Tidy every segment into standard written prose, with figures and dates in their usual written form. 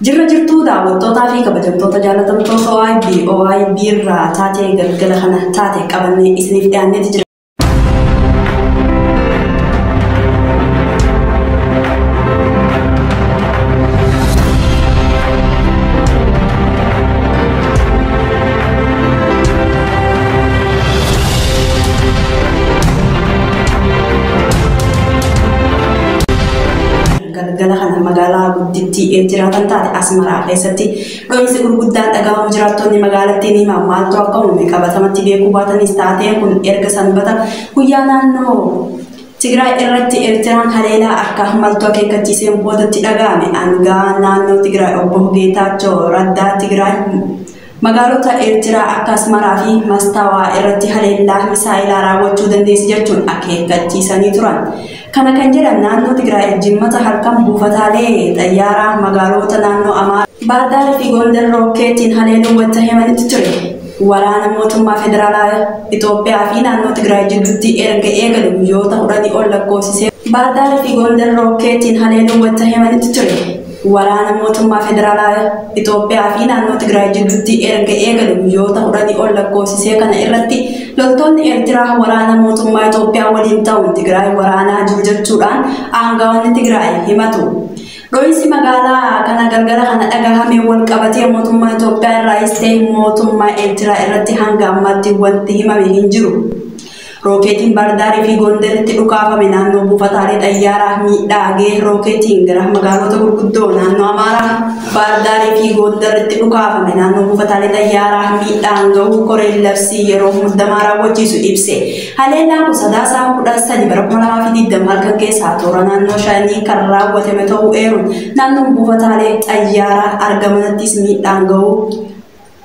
Jirra jirtuu daawwattootaa fi kabajamtoota jaalatamtoota OIB OIB irraa taatee galgala kana taate qabannee isiniif dhiyaanneeti jira. Galgala kana magaalaa guddittii Eertiraa kan taate Asmaraa keessatti dho'iinsi gurguddaan dhagahamu jiraattonni magaalattii ni himan. Maaltu akka uume qabatamatti beekuu baatanis taateen kun erga sanbata guyyaa naannoo Tigraay irratti Eertiraan haleelaa akka maltu akeekkachiiseen boodatti dhagahame. Aangaa naannoo Tigraay obbo Geetaachoo Raddaa Tigraay magaalota Eertiraa akka Asmaraa fi Mastaawaa irratti haleellaa misaa'ilaa raawwachuu dandeessi jechuun akeekkachiisanii turan. Kana kan jedhan naannoo Tigraay jimmata halkan buufataalee xayyaaraa magaalota naannoo Amaaraa Baardaarii fi Gondar rookeetiin haleeluu wanta himanitti ture. Waraana mootummaa federaalaa Itoophiyaa fi naannoo Tigraay jidduutti erga eegalu guyyoota 10 ol lakkoofsisee Baardaarii fi Gondar rookeetiin haleeluu wanta himanitti ture. Waraana mootummaa federaalaa Itoophiyaa fi naannoo Tigraay jidduutti erga eegalu guyyoota 10 ol lakkoofsisee kana irratti loltoonni Eertiraa waraana mootummaa Itoophiyaa waliin ta'uun Tigraay waraanaa jiru jechuudhaan aangawoonni Tigraay himatu. Dho'iinsi magaalaa kana galgala kana dhagahame wal qabatee mootummaa Itoophiyaa irraayis ta'e mootummaa Eertiraa irratti hanga ammaatti wanti himame hin jiru. Rookeetiin Baardaarii fi Gondaritti dhukaafame naannoo buufataalee xayyaaraa miidhaa ga'e. Rookeetiin gara magaalota gurguddoo naannoo Amaaraa Baardaarii fi Gondaritti dhukaafame naannoo buufataalee xayyaaraa miidhaan ga'uu koreen labsii yeroo muddamaa raawwachiisu ibse. Haleellaan kun Sadaasaa 13 bara 2020 halkan keessaa toora naannoo shanii kan raawwatame ta'uu eeruun naannoon buufataalee xayyaaraa argamanattis miidhaan ga'uu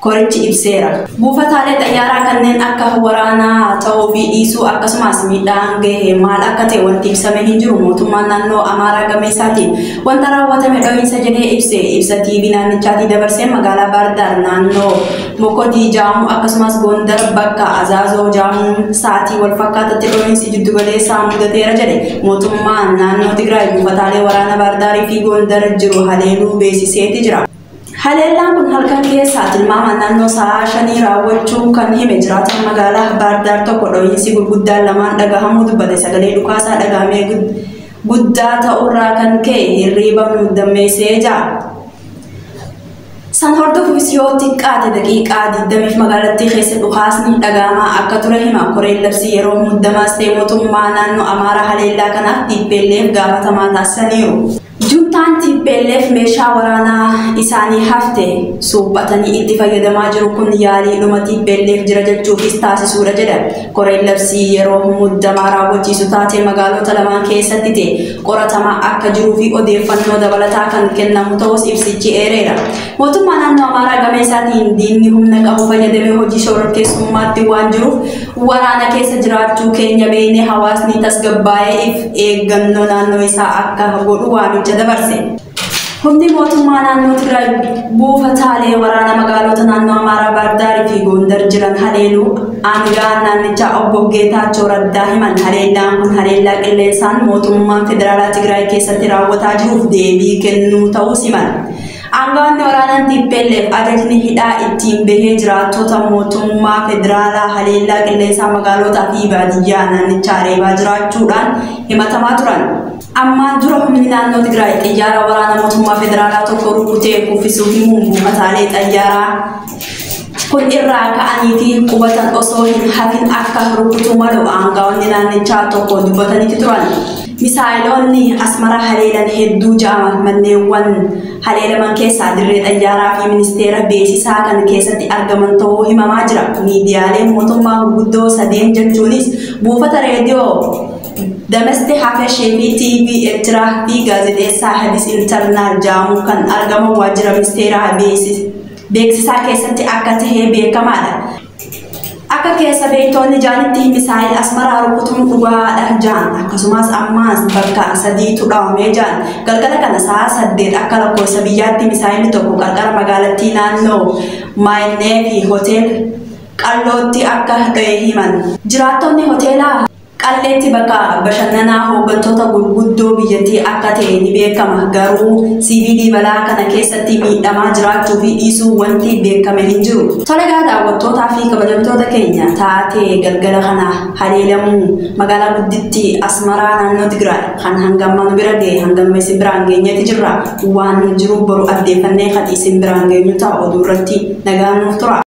korichi ibseera. Buufataalee xayyaaraa kanneen akka waraanaa ta'uu fi dhiisuu akkasumas miidhaan gahe maal akka ta'e wanti ibsame hin jiru. Mootummaan naannoo Amaaraa gama isaatiin wanta raawwatame dho'iinsa jedhee ibse. Ibsa TV naannichaatii dabarsee magaalaa Baardaar naannoo Mokodii Jaamuu akkasumas Gondar bakka Azaazoo Jaamuun sa'aatii wal fakkaatatti dho'iinsi jiddugaleessaa mudateera jedhe. Mootummaan naannoo Tigraay buufataalee waraana Baardaarii fi Gondar jiru haleeluu beeksiseeti jira. Haleellaan kun halkan keessaa tilmaama naannoo sa'a 5 raawwachuu kan hime jiraataan magaalaa Baardaar tokko dho'iinsi gurguddaan lamaan dhagahamuu dubbate. Sagalee dhukaasaa dhagahamee guddaa ta'urraa kan ka'e hirriiba nu dammeessee jira. San hordofuus yoo xiqqaate daqiiqaa 20 magaalattii keessa dhukaasni dhagahamaa akka ture hima. Koreen labsii yeroo muddamaas ta'e mootummaa naannoo Amaaraa haleellaa kanaaf TPLF gaafatamaa taasisaniiru. Juntaan TPLF meeshaa waraanaa isaanii hafte suphatanii itti fayyadamaa jiru kun yaalii dhuma TPLF jira jechuufis taasisuudha jedha. Koreen labsii yeroo muddamaa raawwachiisu taatee magaalota lamaan keessatti ta'e qoratamaa akka jiruu fi odeeffannoo dabalataa kan kennamu ta'us ibsichi eereera. Mootummaa naannoo Amaaraa gama isaatiin diinni humna qabu fayyadamee hojii shororkeessummaatti waan jiruuf waraana keessa jiraachuu keenya beeknee hawaasni tasgabbaa'ee if eeggannoo naannoo isaa akka godhu waamicha dabarse. Humni mootummaa naannoo Tigraay buufataalee waraana magaalota naannoo Amaaraa Baardaarii fi Gondar jiran haleeluu aangaan naannichaa obbo Geetaachoo Raddaa himan. Haleellaan kun haleellaa qilleensaan mootummaan federaalaa Tigraay keessatti raawwataa jiruuf deebii kennuu ta'uu himan. Aangawoonni waraanaan TPLF ajajni hidhaa ittiin bahee jiraattota mootummaa federaalaa haleellaa qilleensaa magaalotaa fi baadiyyaa naannichaa reebaa jiraachuudhaan himatamaa turan. Ammaan dura humni naannoo Tigraay xiyyaara waraana mootummaa federaalaa tokko rukutee kuffisuu himuun buufataalee xayyaaraa kun irraa ka'anii fi qubatan osoo hin hafin akka rukutuu malu aangawoonni naannichaa tokko dubbatanitti turan. Misaayiloonni Asmaraa haleelan hedduu ja'aman manneewwan haleelaman keessaa dirree xayyaaraa fi ministeera beeksisaa kan keessatti argaman ta'uu himamaa jira. Miidiyaaleen mootummaa gurguddoo sadeen jechuunis buufata reediyoo Dameste Hafeshee fi TV Eertiraa fi gaazexeessaa Hadis Intarnaal jedhamu kan argaman waajjira ministeera beeksisaa keessatti akka ta'e beekamaadha. Akka keessa beektoonni jaanitti misaa'il Asmaraa rukutuun dhugaadha jaan akkasumas ammaas bakka sadiitu dhahamee jaan galgala kana sa'a 8 akka lakkoofsa biyyaatti misaa'illi tokko qarqara magaalattii naannoo Maayinnee fi hotel Qallootti akka dho'e himan. Jiraattonni hoteelaa Qalleetti bakka bashannanaa hooggantoota gurguddoo biyyattii akka ta'e ni beekama. Garuu siviilii balaa kana keessatti miidhamaa jiraachuu fi dhiisuu wanti beekame hin jiru. Tolegaa daawwattootaa fi kabajamtoota keenya, taatee galgala kana haleelamuu magaalaa guddittii Asmaraa naannoo Tigraay kan hangamma nu bira ga'e hangamma isin biraan geenyeeti jirra. Waan jiru boru addeeffannee kan isin biraan geenyu ta'a. Oduu irratti nagaan nuuf tura.